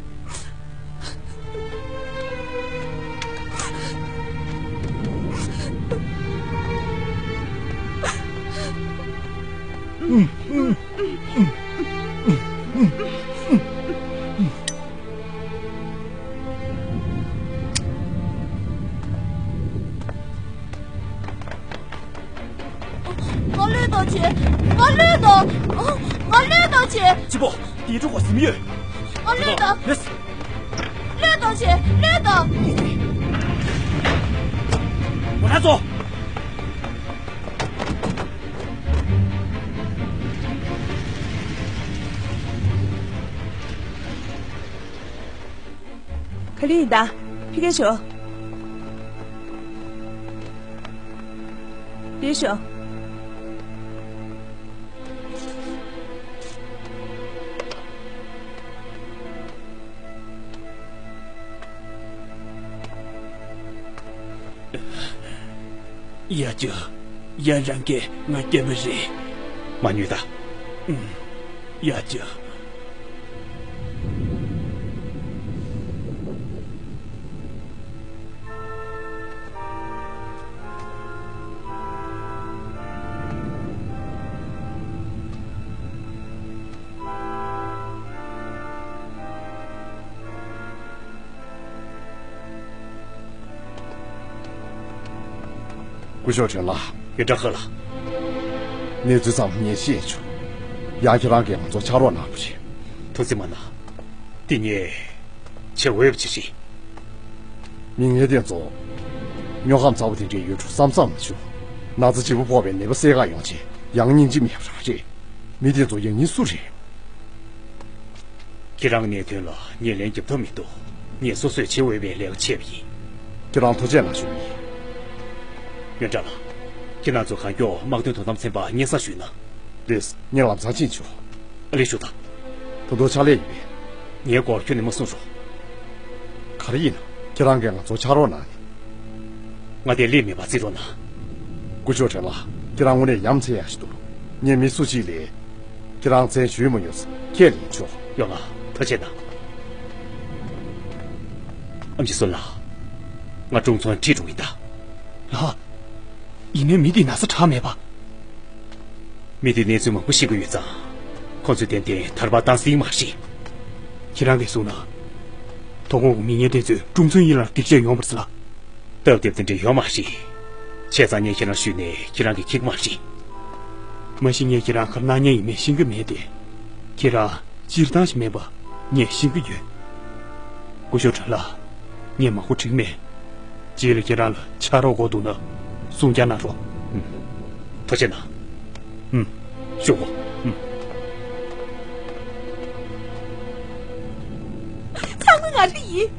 ང་བློས་གཏོང་བྱེད། ང་བློས་གཏོང་། ང་བློས་གཏོང་བྱེད། སྐྱིད་པོ། དེའི་གྲོགས་པོ་གཟིམ་ཡོད། ང་བློས་གཏོང་། ལེས། བློས་གཏོང་བྱེད། བློས་གཏོང་། ངོ་ན་ཚོ། ག་ལེ་ཡིན་ད། ཕ་གིར་ཤོག་འདིར་ཤོག་ཡ་ཇོ། ཡ་རང་གིས་ང་སྐྱོབ་པ་རེད། མ་ཉོས་ད། ཨུམ། ཡ་ཇོ། སྐུ་ཞབས་ཁྲེན་ལགས། ཡོན་ཀྲང་ཧེ་ལགས། གནས་ཚུལ་ཚང་མ་ངས་ཤེས་བྱུང་། ཡང་ཁྱེད་རང་གིས་ང་ཚོར་ཕྱག་རོགས་གནང་དགོས་རེད། ཐུགས་རྗེ་མ་གནང་། དེ་ངས་བྱེད་འོས་པ་ཅིག་རེད། མི་ངན་དེ་ཚོ། སྨྱོ་ཁམས་ཚ་པོ་དེ་འདྲའི་ཡོད་འགྲོ་བསམ་བསམ་མ་བྱུང་། ན་ཚ་ལྗིད་པོ་ཕོག་པའི་ནད་པ་སེལ་ག་ཡོང་བྱས་ཡང་སྙིང་རྗེ་མེད་པ་རང་རེད། མི་དེ་ཚོ་ཡང་སྙིང་སུ་རེད། ཁྱེད་རང་གི་གནད་དོན་ལ་ངས་ལན་རྒྱབ་ཐབས་མི་འདུག་ངས་སོ་སོས་བྱེད་འོས་པའི་ལས་ཀ་བྱས་པ་ཡིན། ཁྱེད་རང་ཐུགས་རྗེ་གནང་ཞུ་ཡིན། ཡོན་ཀྲང་ལགས། ཁྱེད་རང་ཚོ་གང་མགྱོགས་དམག་དོན་དོ་དམ་ཚན་པ་སྙན་སེང་ཞུས་ན། ལགས་སོ། ངས་ལམ་སང་ཕྱིན་ཆོག་ཨ་ལེ་ཞུ་དང་། ད་དུང་ཕྱག་ལས་ཡོད་པས། ངའི་སྐོར་ཁྱོན་ནས་མ་གསུང་རོགས། ག་རེ་ཡིན་ན། ཁྱེད་རང་གིས་ང་ཚོར་ཕྱག་རོགས་གནང་ནས། ང་དེར་སླེབས་མེད་པ་བརྩི་རོགས་གནང་། སྐུ་ཞབས་ཁྲེན་ལགས། ཁྱེད་རང་དངོས་གནས་ཡ་མཚན་ཡག་ཞིག་འདུག་ངས་མི་སུ་གཅིག་ལ་ཁྱེད་རང་མཚན་ཞུས་མ་མྱོང་ཙང་ཁས་ལེན་ཆོག་ཡོང་ང་། ཐུགས་རྗེ་གནང་། ཨེམ་ཆི་སུན་ལགས། ང་ཀྲུང་ཚོང་ཁྲིད་འགྲོ་གི་ཡིན་ད། ལགས། ཡིན་ནའི་མི་དེ་ན་ཚ་དྲག་མེད་པ། མི་དེ་གནས་ཚུལ་མང་པོ་ཤེས་ཀྱི་ཡོད་ཙང་། ཁོ་ཚོས་ཏན་ཏན་དར་བར་བཏང་སྲིད་མ་རེད། ཁྱེད་རང་གིས་གསུངས་ན། ཐོག་ཁོངས་ཀྱི་མི་ངན་དེ་ཚོས་ཀྲུང་ཚོན་ཡིན་ལ་སྡིགས་ཆད་ཡོང་བར་ཟེར་ལ། སྟབས་བདེ་པོ་དེ་འདྲ་ཡོད་མ་རེད། བྱས་ཙང་ངས་ཁྱེད་རང་ཞུས་ནས་ཁྱེད་རང་གིས་མཁྱེན་གྱི་མ་རེད། མ་གཞི་ངས་ཁྱེད་རང་ག་རེ་གནང་མཁན་ཡིན་མིན་ཤེས་ཀྱི་མེད་དེ། ཁྱེད་རང་སྤྱིར་བཏང་ཞིག་མིན་པ་ངས་ཤེས་ཀྱི་ཡོད། སྐུ་ཞབས་ཁྲེན་ལགས། ངས་མང་པོ་དྲིས་མེད། རྗེས་ལ་ཁྱེད་རང་ལ་ཕྱག་རོགས་དགོས་འདུག་ན་གསུང་བསྐྱར་གནང་རོགས། ཨུམ། ཐུགས་རྗེ་གནང་། ཨུམ། ཞུ་གོ། ཨུམ། ཚང་མ་ང་རང་ཡིན།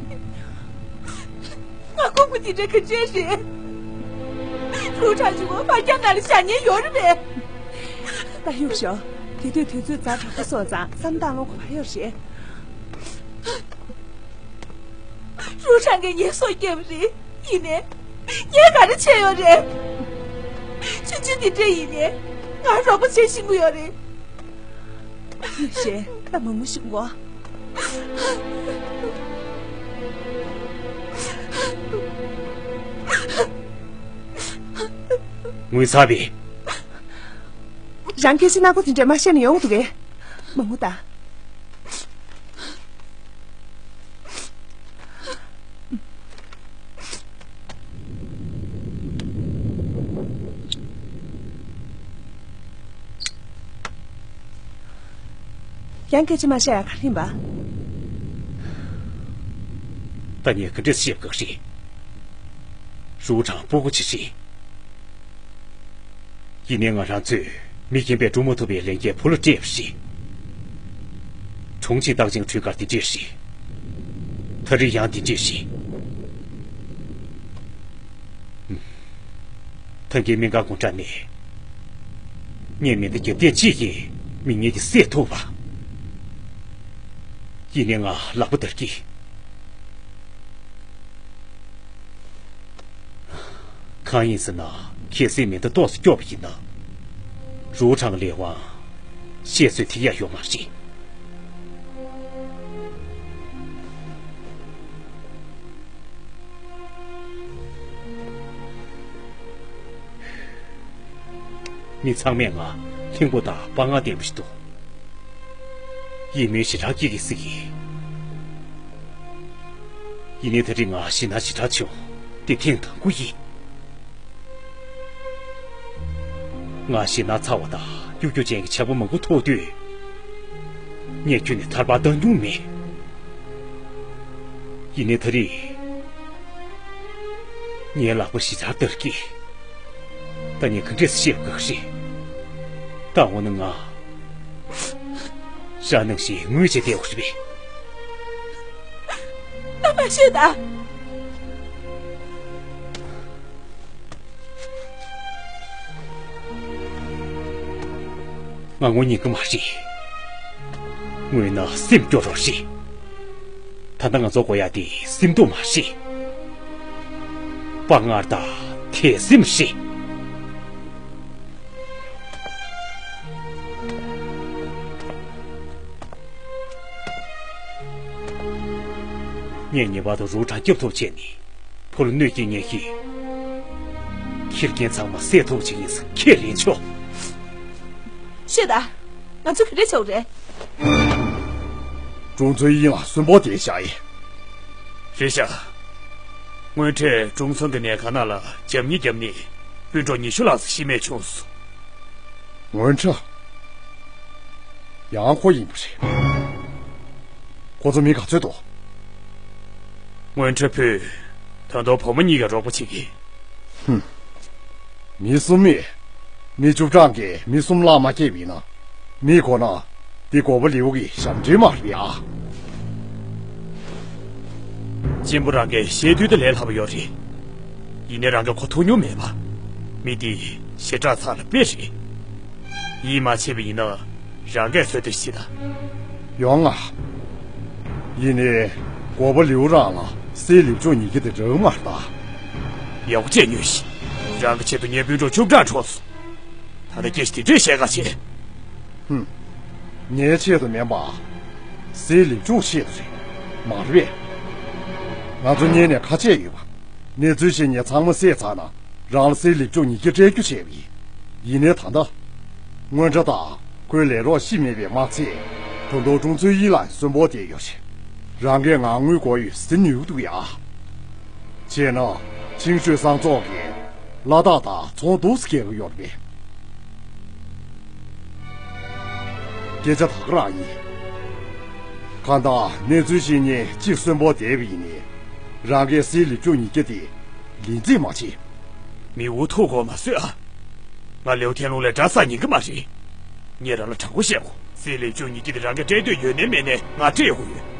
ང་ཁོང་གི་དེ་འདྲ་ག་འདྲས་རེད། རུ་ཁྲང་ཞུ་བ་ཕར་རྒྱ་ནང་ལ་བཞག་མཁན་ཡོད་རེད་པས། ད་གཡུག་ཞོག་དེ་དུས་དུས་ཚོད་ཛ་དྲག་པོ་སོང་ཙང་བསམ་བཏང་ལོང་གོ་བ་ཡོད་རེད། རུ་ཁྲང་གིས་ངའི་སྲོག་བསྐྱབས་རེད། ཡིན་ནའི། ངས་ག་རེ་བྱས་ཡོད་རེད། ཆུང་ཆུང་འདི་འདྲ་ཡིན་ནའི། ང་རོགས་པ་བྱེད་ཤེས་ཀྱི་ཡོད་རེད། ཡེ་ཤེས། ད་མང་པོ་ཞིག་གོ། ངུས་ཚར་བས། རང་སྐད་ཆ་སྣ་སྒོ་དེ་འདྲ་མ་བཤད་ན་ཡོང་གི་འདུག་གས། མ་ངུ་ད། ཡང་སྐད་ཆ་མ་བཤད་ཡ་ག་རེ་ཡིན་པ། ད་ངས་ག་འདྲས་བཤད་དགོས་རེད། རུའུ་ཁྲང་སྤུ་གུ་ཅིག་རེད། ཡིན་ནའི་ང་རང་ཚོས་མི་རྒན་པས་སྒྲུབ་མ་ཐུབ་པའི་ལས་འགན་བུ་ལ་སྤྲད་པ་རེད། གྲོང་ཁྱེར་རྟགས་ཅན་འཕྲུལ་སྒར་འདི་འདྲས་རེད། ད་རེས་ཡང་འདི་འདྲས་རེད། ད་གིན་སྨན་ཁང་སྒོ་འགྲམ་ནས། ངས་མེ་མདའ་རྒྱབ་ཐེངས་གཅིག་གིས་མི་ངན་དེ་བསད་ཐུབ་པ། ཡིན་ནའི་ང་ལག་པ་འདར་གི། གང་ཡིན་ཟེར་ན། གལ་སྲིད་མེ་མདའ་ཏོག་ཙམ་སྐྱོ་བ་ཡིན་ན། རུའུ་ཁྲང་ལས་དབང་བཤད་སྲོལ་དེ་ཡང་ཡོད་མ་རེད། མི་ཚང་མས་ང་ལྷིང་པོ་དང་དཔའ་ངར་ལྡན་པ་ཞིག་འདུག། ཡིད་སྨོན་ཞེ་དྲག་སྐྱེ་གི་སྲིད་ཀྱི། ཡིན་ནའི་ད་རེས་ང་ཞེད་སྣང་ཞེ་དྲག་བྱུང་། འདི་ཐེངས་དང་པོ་ཡིན། ང་ཞེད་སྣང་ཚ་བ་དང་སྐྱོ་སྐྱོ་ཅན་གྱི་ཇག་པ་མང་པོ་ཐུག་དུས། ངས་ཁྱོན་ནས་ཐར་པ་བཏང་མྱོང་མེད། ཡིན་ནའི་ད་རེས། ངའི་ལག་པ་ཞེ་དྲག་འདར་གི། ད་ངས་ག་འདྲས་སེ་བཤད་དགོས་ཀྱི་རེད། ད་འོ་ན་ང་། རང་ནང་བཞིན་ངུས་བྱས་བསྡད་དགོས་རེད་པས། ད་མ་བཤད་ད། ང་ངུ་ཉན་གི་མ་རེད། ངུས་ན་སེམས་སྐྱོ་རོགས་རེད། ད་ལྟ་ང་ཚོ་དགོས་ཡ་དེ་སེམས་སྡུག་མ་རེད། དཔའ་ངར་དང་དད་སེམས་རེད། ངས་ངེས་པར་དུ་རུའུ་ཁྲང་སྐྱོབ་ཐུབ་བྱས་ནས། བུ་ལ་གནོད་སྐྱེལ་ཉེན་ཞིག་ཁྱི་རྒན་ཚང་མ་བསད་ཐུབ་ཅིག་ཡིན་ས་ཁས་ལེན་ཆོག། ཤོད་ད། ང་ཚོ་ག་རེ་བྱེད་དགོས་རེད། ཀྲུང་ཚོའི་དབྱིངས་ལ་གསོན་པོ་དེ་བཞག་ཡིན། རེད་ཤག། སྔོན་ཁྲོད་ཀྲུང་ཚང་གི་ནས་ཁང་ནང་ལ་རྒྱབ་གཉེར་བརྒྱབ་ནས་སྤུན་གྲོགས་ཉི་ཤུ་ལྷག་ཙམ་ཤི་རྨས་བྱུང་སོང་། སྔོན་ཁྲོད། ཡང་ཁོ་ཡིན་པ་རེད། ཁོ་ཚོ་མི་ག་ཚོད་འདུག། སྔོན་ཁྲོད་ཕུད། ད་དུང་བུ་མོ་གཉིས་ཀྱིས་རོགས་པ་བྱེད་ཀྱི། ཧུམ། མི་གསུམ་མེད། མི་བཅུ་གྲངས་ཀྱིས་མི་གསུམ་ལ་མ་སྐྱེས་པ་ཡིན་ན། མི་དགོས་ན། འདི་འགོ་པ་ལིའུ་གི་ཞབས་འདྲེན་མ་རེད་ཨ། གཅེན་པོ་རང་གིས་བཤད་དུས་ད་ལས་སླ་པོ་ཡོད་རེད། ཡིན་ནའི་རང་གིས་ཁོ་ཐུག་མྱོང་མེད་པ། མི་འདི་ཞེ་དྲག་ཚ་ལ་དཔེ་རེད། ཡིད་མ་ཆེས་པ་ཡིན་ན། རང་གིས་གསོད་དུ་ཤི་ད། ཡོང་ང་། ཡིན་ནའི། འགོ་པ་ལིའུ་རང་ལ་སྲས་ལེགས་མཆོག་ཉིས་བརྒྱ་དེ་རག་མ་རེད་ད། ཡག་པོ་བྱས་ཉོན་ཞིག། རང་གི་ཆེད་དུ་ངའི་སྤུན་གྲོགས་བཅུ་གྲངས་གྲོངས་སོང་། ད་ལྟ་སྐད་ཆ་དེ་འདྲས་བཤད་ག་བྱེད། ཧུམ། ངའི་ཆེད་དུ་མིན་པ། སྲས་ལེགས་མཆོག་ཆེད་དུ་རེད། མ་རེད་པས། ང་ཚོ་གཉེར་ནས་ཁ་ཆད་ཡོད་པ། གནས་ཚུལ་ཤེས་ཉེན་ཚང་མ་བསྲེས་ཚར་ན། རང་ལ་སྲས་ལེགས་མཆོག་ཉིས་བརྒྱ་སྤྲད་རྒྱུ་བྱས་པ་ཡིན། ཡིན་ནའི་ད་ལྟ། སྔོན་ཁྲོད་དང་ཁོའི་ལས་རོགས་ཤི་མེད་པས་མ་ཚད། ད་དུང་ཀྲུང་ཚུའེ་དབྱིན་ལགས་གསོན་པོ་བསྡད་ཡོད་རེད། རང་གིས་ང་དངུལ་དགོས་ཡོད་ཟེར་ནུས་ཀྱི་འདུག་ཡ། བྱས་ན། ཆིང་ཧྲུའེ་སང་ཚོགས་ཀྱིས་ལ་དྭགས་དང་ཚོང་འདུག་སེ་བྱེད་ཀྱི་ཡོད་རེད་པས། སྐད་ཆ་ད་ག་རང་ཡིན། གང་ལྟར་གནས་ཚུལ་ཤེས་མཁན་གཅིག་གསོན་པོ་བསྡད་པ་ཡིན་ནའི། རང་གིས་སྲས་ལེགས་མཆོག་ཉིས་བརྒྱ་དེ་ལེན་རྩིས་མ་བྱེད། མི་འུ་ཐུག་གོ་མ་བཟོད་ཨ། ང་ལེའུ་ཐེན་ལུང་ལ་དགྲ་བསགས་ཉན་གི་མ་རེད། ངས་རང་ལ་དྲང་པོ་བཤད་གོ། སྲས་ལེགས་མཆོག་ཉིས་བརྒྱ་དེ་རང་གིས་སྤྲད་འདོད་ཡོད་ནའི་མེད་ནའི་ང་སྤྲད་དགོས་ཡོད།